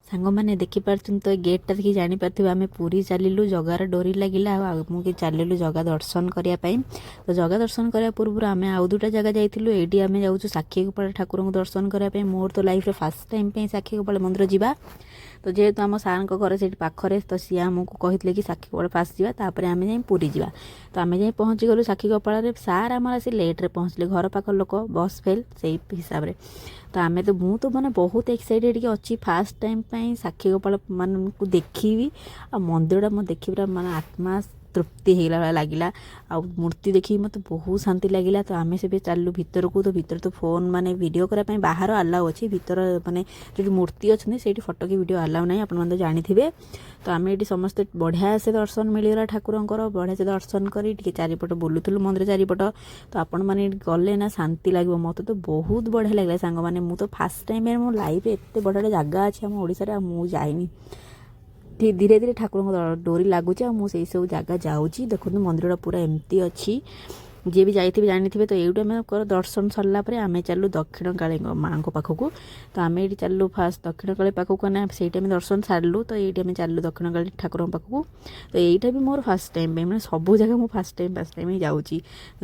ସାଙ୍ଗମାନେ, ଦେଖିପାରୁଛନ୍ତି ତ, ଏ ଗେଟ୍ଟା ଦେଖି ଜାଣିପାରୁଥିବେ, ଆମେ ପୁରୀ ଚାଲିଲୁ। ଜଗାର ଡୋରି ଲାଗିଲା ଆଉ ଆମକୁ ଚାଲିଲୁ ଜଗା ଦର୍ଶନ କରିବା ପାଇଁ। ତ ଜଗା ଦର୍ଶନ କରିବା ପୂର୍ବରୁ ଆମେ ଆଉ ଦୁଇଟା ଜାଗା ଯାଇଥିଲୁ। ଏଇଠି ଆମେ ଯାଉଛୁ ସାକ୍ଷୀଗୋପାଳ ଠାକୁରଙ୍କୁ ଦର୍ଶନ କରିବା ପାଇଁ। ମୋର ତ ଲାଇଫ୍ରେ ଫାର୍ଷ୍ଟ ଟାଇମ୍ ପାଇଁ ସାକ୍ଷୀଗୋପାଳ ମନ୍ଦିର ଯିବା। ତ ଯେହେତୁ ଆମ ସାର୍ଙ୍କ ଘର ସେଇଠି ପାଖରେ, ତ ସିଏ ଆମକୁ କହିଥିଲେ କି ସାକ୍ଷୀଗୋପାଳ ଫାଷ୍ଟ ଯିବା, ତାପରେ ଆମେ ଯାଇ ପୁରୀ ଯିବା। ତ ଆମେ ଯାଇ ପହଞ୍ଚିଗଲୁ ସାକ୍ଷୀଗୋପାଳରେ। ସାର୍ ଆମର ଆସି ଲେଟ୍ରେ ପହଞ୍ଚିଲେ, ଘର ପାଖ ଲୋକ, ବସ୍ ଫେଲ୍, ସେଇ ହିସାବରେ। ତ ଆମେ ତ ମୁଁ ତ ମାନେ ବହୁତ ଏକ୍ସାଇଟେଡ଼ ଟିକେ ଅଛି, ଫାର୍ଷ୍ଟ ଟାଇମ୍ ପାଇଁ ସାକ୍ଷୀଗୋପାଳ ମାନଙ୍କୁ ଦେଖିବି ଆଉ ମନ୍ଦିରଟା ମୁଁ ଦେଖି ପୁରା ମାନେ ଆତ୍ମା ତୃପ୍ତି ହେଇଗଲା ଭଳିଆ ଲାଗିଲା। ଆଉ ମୂର୍ତ୍ତି ଦେଖିକି ମୋତେ ବହୁତ ଶାନ୍ତି ଲାଗିଲା। ତ ଆମେ ସେବେ ଚାଲିଲୁ ଭିତରକୁ। ତ ଭିତରେ ତ ଫୋନ୍ ମାନେ ଭିଡ଼ିଓ କରିବା ପାଇଁ ବାହାର ଆଲାଉ ଅଛି, ଭିତର ମାନେ ଯେଉଁଠି ମୂର୍ତ୍ତି ଅଛନ୍ତି ସେଇଠି ଫଟୋ କି ଭିଡ଼ିଓ ଆଲାଉ ନାହିଁ, ଆପଣମାନେ ତ ଜାଣିଥିବେ। ତ ଆମେ ଏଇଠି ସମସ୍ତେ ବଢ଼ିଆ ସେ ଦର୍ଶନ ମିଳିଗଲା ଠାକୁରଙ୍କର। ବଢ଼ିଆ ସେ ଦର୍ଶନ କରି ଟିକେ ଚାରିପଟ ବୁଲୁଥିଲୁ, ମନ୍ଦିର ଚାରିପଟ। ତ ଆପଣମାନେ ଏଇଠି ଗଲେ ନା ଶାନ୍ତି ଲାଗିବ। ମୋତେ ତ ବହୁତ ବଢ଼ିଆ ଲାଗିଲା ସାଙ୍ଗମାନେ। ମୁଁ ତ ଫାର୍ଷ୍ଟ ଟାଇମ୍ ମୋ ଲାଇଫ୍ରେ, ଏତେ ବଢ଼ିଆ ବଢ଼ିଆ ଜାଗା ଅଛି ଆମ ଓଡ଼ିଶାରେ ଆଉ ମୁଁ ଯାଇନି। ଧୀରେ ଧୀରେ ଠାକୁରଙ୍କ ଡୋରି ଲାଗୁଛି ଆଉ ମୁଁ ସେଇ ସବୁ ଜାଗା ଯାଉଛି। ଦେଖନ୍ତୁ, ମନ୍ଦିରଟା ପୁରା ଏମିତି ଅଛି। ଯିଏ ବି ଯାଇଥିବେ ଜାଣିଥିବେ। ତ ଏଇଠୁ ଆମେ ଦର୍ଶନ ସରିଲା ପରେ ଆମେ ଚାଲିଲୁ ଦକ୍ଷିଣ କାଳୀଙ୍କ ମାଆଙ୍କ ପାଖକୁ। ତ ଆମେ ଏଇଠି ଚାଲିଲୁ ଫାଷ୍ଟ ଦକ୍ଷିଣ କାଳୀ ପାଖକୁ ନା, ସେଇଠି ଆମେ ଦର୍ଶନ ସାରିଲୁ। ତ ଏଇଠି ଆମେ ଚାଲିଲୁ ଦକ୍ଷିଣ କାଳୀ ଠାକୁରଙ୍କ ପାଖକୁ। ତ ଏଇଟା ବି ମୋର ଫାର୍ଷ୍ଟ ଟାଇମ୍ ପାଇଁ, ମାନେ ସବୁ ଜାଗା ମୁଁ ଫାର୍ଷ୍ଟ ଟାଇମ୍ ହିଁ ଯାଉଛି।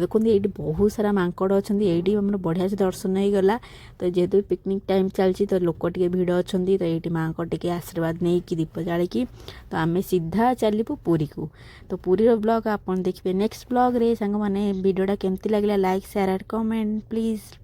ଦେଖନ୍ତୁ, ଏଇଠି ବହୁତ ସାରା ମାଙ୍କଡ଼ ଅଛନ୍ତି। ଏଇଠି ଆମର ବଢ଼ିଆ ସେ ଦର୍ଶନ ହେଇଗଲା। ତ ଯେହେତୁ ପିକନିକ୍ ଟାଇମ୍ ଚାଲିଛି, ତ ଲୋକ ଟିକେ ଭିଡ଼ ଅଛନ୍ତି। ତ ଏଇଠି ମାଆଙ୍କ ଟିକେ ଆଶୀର୍ବାଦ ନେଇକି, ଦୀପ ଜାଳିକି, ତ ଆମେ ସିଧା ଚାଲିବୁ ପୁରୀକୁ। ତ ପୁରୀର ବ୍ଲଗ୍ ଆପଣ ଦେଖିବେ ନେକ୍ସଟ ବ୍ଲଗ୍ରେ। ସାଙ୍ଗମାନେ, ଭିଡ଼ିଓଟା କେମିତି ଲାଗିଲା, like, share and comment please.